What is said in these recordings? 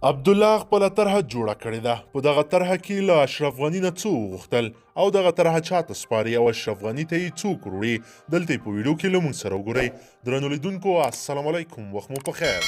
عبدالله خپله طرحه جوړه کړې ده. په دغه طرحه کې له اشرف غني نه څه وغوښتل او دغه طرحه چاته سپاري او اشرف غني ته یې څوک وروړي، دلته یې په ویډیو کې له موږ سره وګورئ. درنو لیدونکو السلام علیکم، وخت مو په خیر.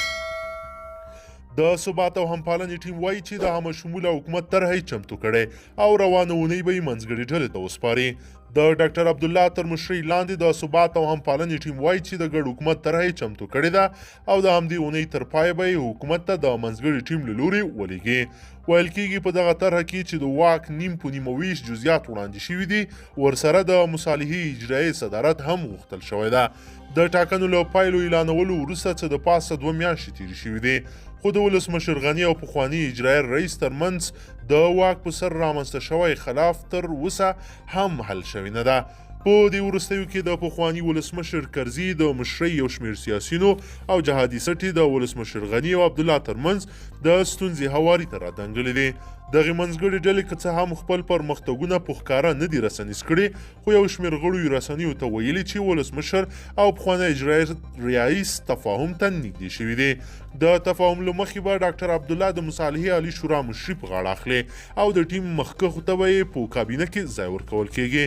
د ثبات او همپالنې ټیم وایي چې د عامه شموله حکومت طرحه یې چمتو کړې او روانه اونۍ به یې منځګړې ډلې ته وسپاري. د ډاکټر عبدالله تر مشرۍ لاندې د ثبات او همپالنې ټیم وایي چې د ګډ حکومت طرحه یې چمتو کړې ده او د همدې اونۍ تر پایه به یې حکومت ته د منځګړي ټیم له لوري ولیږي. ویل کیږي په دغه طرحه کې چې د واک نیم په نیمه ویش جزیات وړاندې شوي دي، ورسره د مصالحې اجرایي صدارت هم غوښتل شوی ده. د ټاکنو له پایلو اعلانولو وروسته څه د پاسه 2 میاشتې تېرې شوې دي، خو د ولسمشر غني او پخواني اجرایي رئیس ترمنځ د واک په سر رامنځته شوی خلاف تر اوسه هم حل شوی نه ده. په دې وروستیو کې د پخواني ولسمشر کرزي د مشرۍ یو شمېر سیاسیونو او جهادي سټې د ولسمشر غني او عبدالله ترمنځ د ستونزې هواري ته رادانګلې دي. دغې منځګړې ډلې که څه هم خپل پرمختګونه په ښکاره نه دي رسنیز کړي، خو یو شمېر غړو یې رسنیو ته ویلي چې ولسمشر او پخوانی اجرایي رئیس تفاهم ته نږدې شوي دي. د تفاهم له مخې به ډاکټر عبدالله د مصالحې عالي شورا مشري په غاړه اخلي او د ټیم مخکښو ته به یې په کابینه کې ځای ورکول کېږي.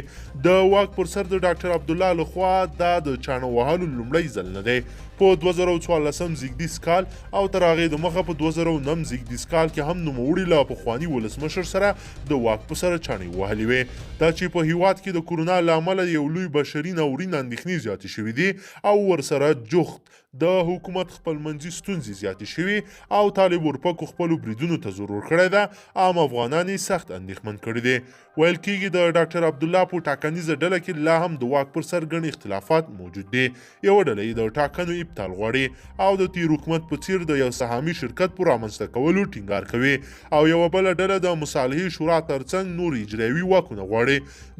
د واک پر سر د ډاکټر عبدالله لخوا دا د چاڼه وهلو لومړی ځل نه دی. په 2014 زیږدیز کال او تر هغې د مخه په 2009 زیږدیز کال کې هم نوموړي له پخواني ولسمشر سره د واک په سره چاڼې وهلې وې. دا چې په هیواد کې د کورونا له امله یو لوی بشري ناورین اندېښنې زیاتې شوې دي او ورسره جوخت د حکومت خپلمنځي ستونزې زیاتې شوې او طالب اورپکو خپلو بریدونو ته زور ورکړی ده، عام افغانان یې سخت اندېښمن کړي دي. ویل کیږي د ډاکټر عبدالله په ټاکنیزه ډله کې لا هم د واک پر سر ګڼ اختلافات موجود دي. یوه ډله یې د ټاکنو ابطال غواړي او د تیر حکومت په څیر د یو سهامي شرکت پر رامنځته کولو ټینګار کوي، او یوه بله ډله د مصالحې شورا ترڅنګ نور اجرایوي واکونه غواړي.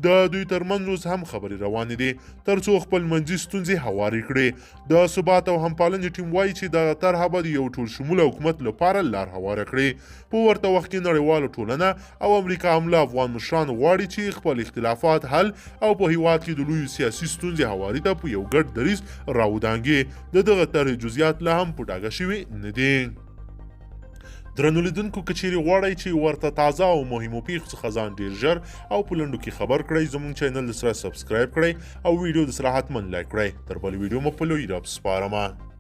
د دوی ترمنځ اوس هم خبرې روانې دي ترڅو خپل منځي ستونزې هوارې کړي. د ثبات او همپالنې ټیم وایي چې دغه طرحه به د یو ټول شموله حکومت لپاره لار هواره کړي. په ورته وخت کې نړیواله ټولنه او امریکا هم له افغان مشرانو غواړي چې خپل اختلافات حل او په هیواد کې د لویو سیاسي ستونزې هواري ته په یو ګډ دریځ راودانګي. د دغه طرحې جزیات لا هم په ډاګه شوي نه دي. درنو لیدونکو، که چیرې غواړئ چې ورته تازه او مهمو پیښو څخه ځان ډیر ژر او په لنډو کې خبر کړئ، زموږ چینل د سره subscribe کړئ او ویډیو د سره حتما like کړئ. تر بلې ویډیو مو په لوی رب سپارمه.